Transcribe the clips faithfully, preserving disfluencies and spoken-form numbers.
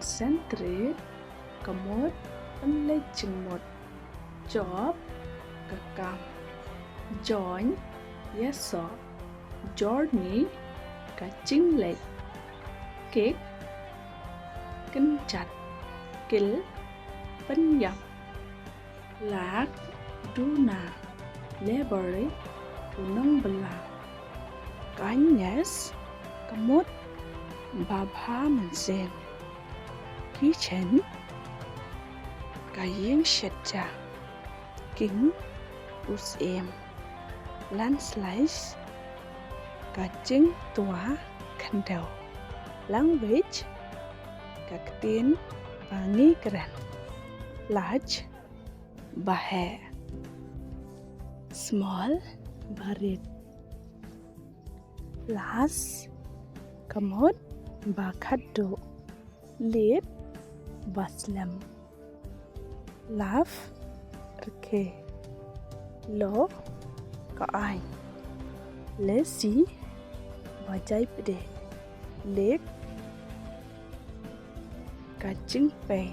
Sentry, ka mut pynleit jingmut. Job, ka kam. Join, ïasoh. Journey, ka jingleit. Kick, kynjat. Kill, pynïap. Lark, duna. Labour, u nongbylla. Kindness, ka mut babha mynsiem. Kitchen, ka ïing shet ja. King, u syiem. Landslide, ka jingtwa khyndew. Language, ka ktien ba ngi kren. Large, ba heh. Small, ba rit. Last, ka mut ba khatduh. Lead, ba slem. Love, rkhie. Low, ka aiñ. Lazy, ba jaipdeh. Lake, ka jingpei.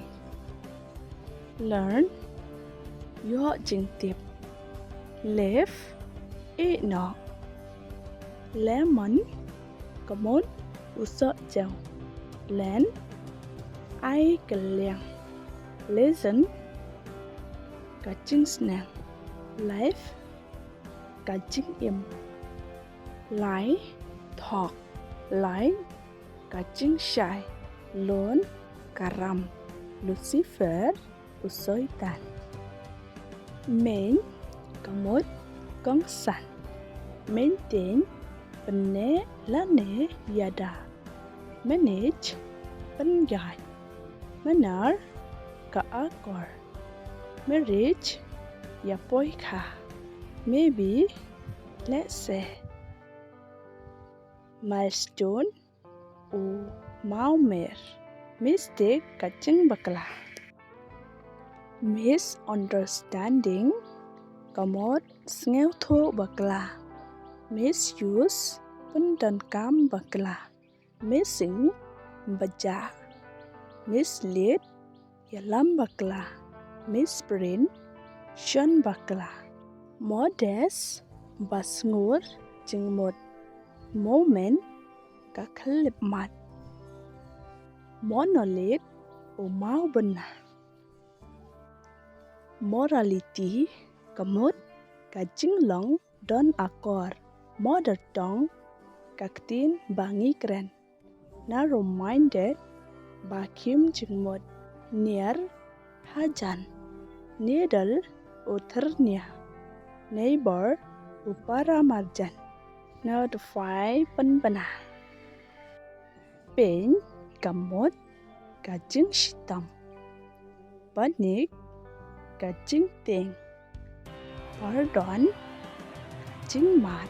Learn, ïoh jingtip. Leave, ïeh noh. Lemon, ka mut u sohjaiñ. Lend, ai kylliang. Listen, ka jingsneng. Life, ka jingim. Lie, thok. Line, ka jingshai. Lone, ka ram. Lucifer, u soitan. Main, ka mut kongsan. Maintain, pynneh lane ïada. Manage, pynïaid. Manner, ka akor. Marriage, ïapoikha. Maybe, lehse. Milestone, u mawmer. Mistake, ka jingbakla. Misunderstanding, ka mut sngewthuh bakla. Misuse, pyndonkam bakla. Missing, bajah. Mislead, ïalam bakla. Misprint, shon bakla. Modest, ba sngur jingmut. Moment, ka khyllipmat. Monolith, u mawbynna. Morality, ka mut ka jinglong don akor. Mother tongue, ka ktien ba ngi kren. Narrow minded, ba khim jingmut. Near, hajan. Needle, u thyrnia. Neighbor, u para marjan. Notify, pynbna. Pain, ka mut ka jingshitom. Panic, ka jingtieng. Pardon, ka jingmap.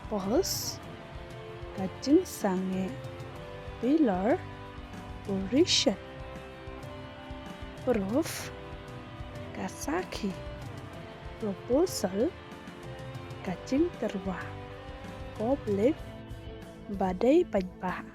Pulse, ka jingsangeh. Pillar, u rishot. Proof, ka sakhi. Proposal, ka jingtyrwa. Public, ba dei paidbah.